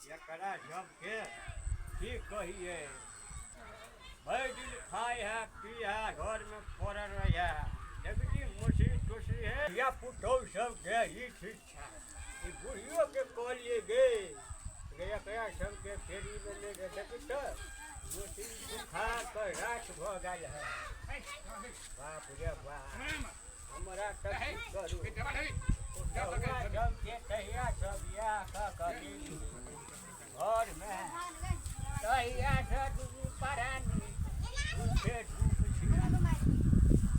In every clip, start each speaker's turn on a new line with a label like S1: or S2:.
S1: एकरा सबके की कहिए, भरि दिन खाइ है पी है, घरमे पड़ल रहै है। देखी मुसरी तुसरी है या पुतहु सबके ई शिक्षा। ई बुढ़ियोके कहलिए गे गे, एकरा सबके फेरीमे ले गे। देखी तऽ मुसरी सुखा कऽ राख भऽ गेल है। बाप रे बाप, हमरा तऽ की करू, पुतहुआ सबके तहिया सब बियाह कऽ कऽ गेली घरमे, तहिया से दुनू परानी दुखे दुख छी।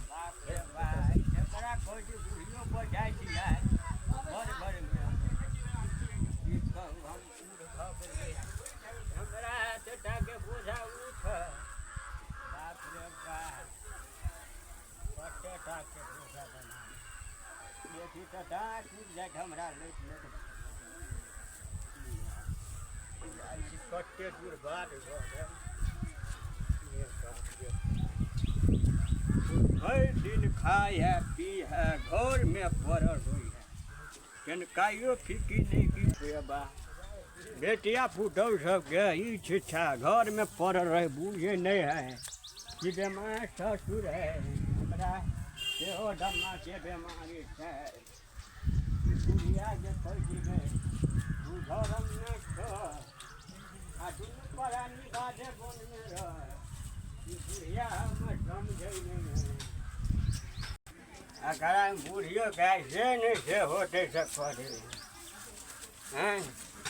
S1: बाप रे बाप, एकरा कहै छी बुढ़ियो पर जाइ छियै घर घरमे। की कहू, हम बूढ़ भऽ गेलियै, हमरा एतेटाके बोझा उठ। बाप रे बाप, कतेटाके बोझा बना देखी तऽ दाँत टूटि जाइत हमरा लैत लैत। जाइ छी कते दूर बाध भऽ गेल। भरि दिन खाइ है पी है, घरमे पड़ल होइ है, कनकाइयो फिकी नहि की बा। बेटिया पुतहु सबके ई शिक्षा, घरमे पड़ल रहै, बुझे नहि है कि बेमार ससुर है। हमरा सेहो दम्माके बेमारी छै। बुढ़िया जे कहै छै तू घरमे नहि छह आ दुनू परानी बाधे बोनमे रह, ई बुढ़िया हमर समझै नहि है। एकरा बुढ़ियो गाय जे नहि से होतै से करे हैं।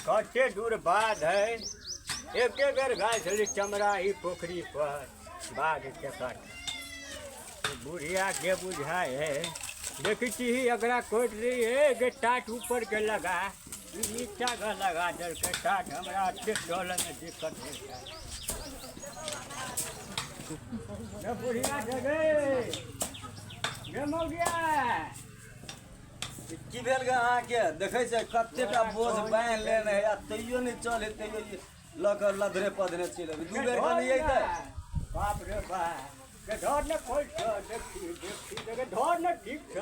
S1: कते दूर बाध है, एके बेर गाय छलै चमराही पोखरी पर बाध के काट। बुढ़िया के बुझाय है। देखै छी एकरा कोटि रही है गे, टाट ऊपर के लगा, ई नीचा के लगा देलकै टाट। हमरा एतेक चलऽमे दिक्कत होइ छै गे। बुढ़िया के गे, गे मौगिया।
S2: की भेल गे अहाँके? देखै छै कतेटा बोझ बान्हि लेने है आ तैयो नहि चल है, तैयो ई लऽ कऽ लधरे पधरे चलि अबै। दू बेर कनि अयतै।
S1: बाप रे बाप, के धर ने खोल छ, देखी देखी देखे धर ने, ठीक छ।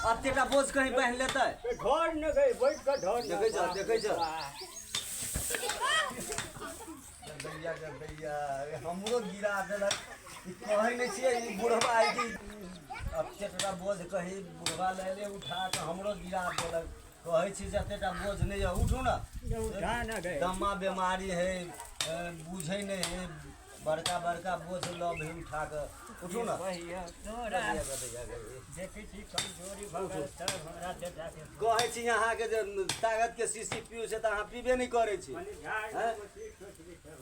S2: एतेटा बोझ कहीं बान्हि लेतै?
S1: के धर ने गई, बैठ के धर ने।
S2: देखै छ,
S1: बाप
S2: देखै
S1: रे
S2: छ।
S1: बाप।
S2: दैया गे दैया, हमरो गिरा देलक। ई कहै नहि छियै ई बुढ़वा है कि एतेटा बोझ कहीं बुढ़वा लए ले उठा कऽ हमरो गिरा देलक। कहै छी जे एतेटा बोझ नहि यऽ, उठू ने।
S1: उठा न गए।
S2: दम्मा बेमारी है, बुझै नहि है, बड़का बड़का बोझ लऽ भी उठा कऽ। उठू ने।
S1: कहिया तोरा
S2: दैया गे दैया गे।
S1: देखै छी कमजोरी भऽ गेल तब हमरा बेटाके।
S2: कहै छी अहाँके जे ताकतके शीशी पीउ छै तऽ अहाँ पीबे नहि करै छी।
S1: मने झाड़
S2: हैं?
S1: मछली सोचली सब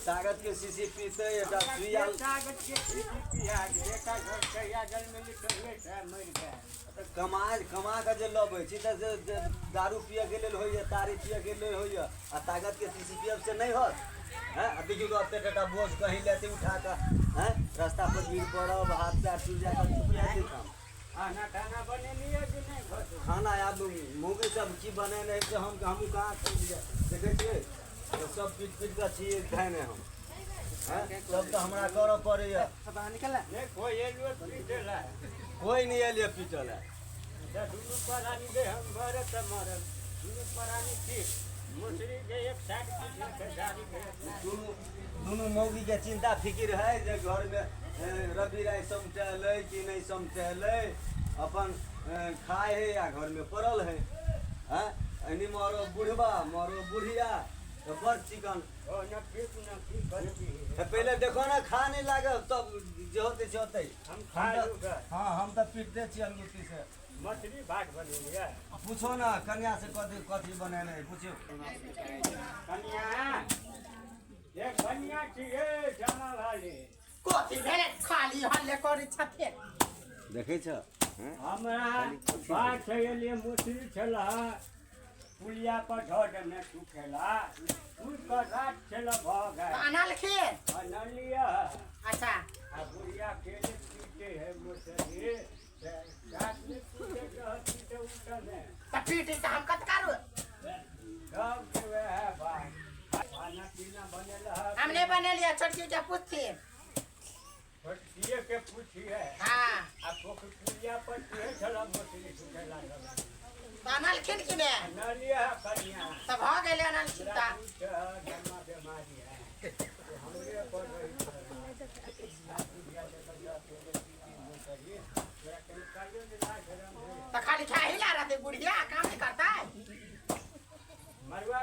S2: ताकतके शीशी पीतै एकटा सुइया।
S1: ताकत के शीशी पिया बेटा घर कहिया जन्म लिखले छै, मरि गेल।
S2: तऽ कमा कमा कऽ जे लबै छी तऽ जे जे दारू पियऽके लेल होइए, तारी पियऽके लेल होइए, आ ताकतके शीशी पियब से नहि होत? हैं? आ देखियौ तऽ एते टाटा बोझ कहीं लेतै उठा कऽ, हैं, रास्ता पर गिर पड़ब, हाथ पैर टूटि जायत तऽ चुप रहतै काम।
S1: खाना ताना बनेलियै कि नहि घर?
S2: खाना आब मौगी सब की बनेने है से हम हमहूँ कहाँ खेलियै। देखै छियै तऽ सब पीट पीट कऽ छियै धैने हम। हैं? सब तऽ हमरा करऽ पड़ैए।
S1: नहि कोइ एलो पीटे ला?
S2: कोइ नहि एलियै पीटऽ लए।
S1: तऽ दुनू प्राणी के हम मरब तऽ मरब दुनू प्राणी ठीक। मछली के एक साइड पीछे के जारी के
S2: दुनू दुनू मौगीके चिन्ता फिकिर है जे घरमे रवि राय समटेलै कि नहि समटेलै। अपन खाइ है आ घरमे पड़ल है। हँ, एनी मरो बुढ़बा मरो बुढ़िया तऽ बड़ चिकन।
S1: ओ न ठीक न की करबी।
S2: तऽ पहिले देखो ने, खा नहि लागल तब जे होतै से होतै।
S1: हम खा
S2: तऽ-
S1: लू गे।
S2: हँ, हम तऽ पीटते छी अनगुती से।
S1: मछली भात बनेलियै।
S2: पूछो ने कन्या से कथी कथी बनेने है, पूछियो।
S1: कनिया, ये कनिया छियै जमा वाली।
S3: कथी भेलै? खाली हल्ले करै छथिन।
S2: देखै छ?
S1: हमरा बात छै, एलियै मछली छल पुलिया पर धऽ देने सुखेला, सुखि कऽ रात छल भऽ गेल।
S3: अनलखिन?
S1: अनलियै।
S3: अच्छा।
S1: आ बुढ़िया केले पीटे है मछली रात में पीटे रहती तऽ उठल है।
S3: तऽ पीटी तऽ हम कत करू?
S1: सबके वएह बात। खाना पीना बनेल है?
S3: हम नहि बनेलियै, छोटकी के पूछथिन।
S1: छोटकिए के पूछिए।
S3: हाँ।
S1: आ पोखरि पुलिया पर तुहे छल मछली सुखे लागल।
S3: तऽ अनलखिन कि ने?
S1: अनलियै है कनिया।
S3: तऽ भऽ गेलै अनलखिन तऽ।
S1: जमा बेमारी है, हमरे पर रही।
S3: तऽ खाली खाही ला रहतै बुढ़िया, काम नहीं करतै?
S1: मरुआ।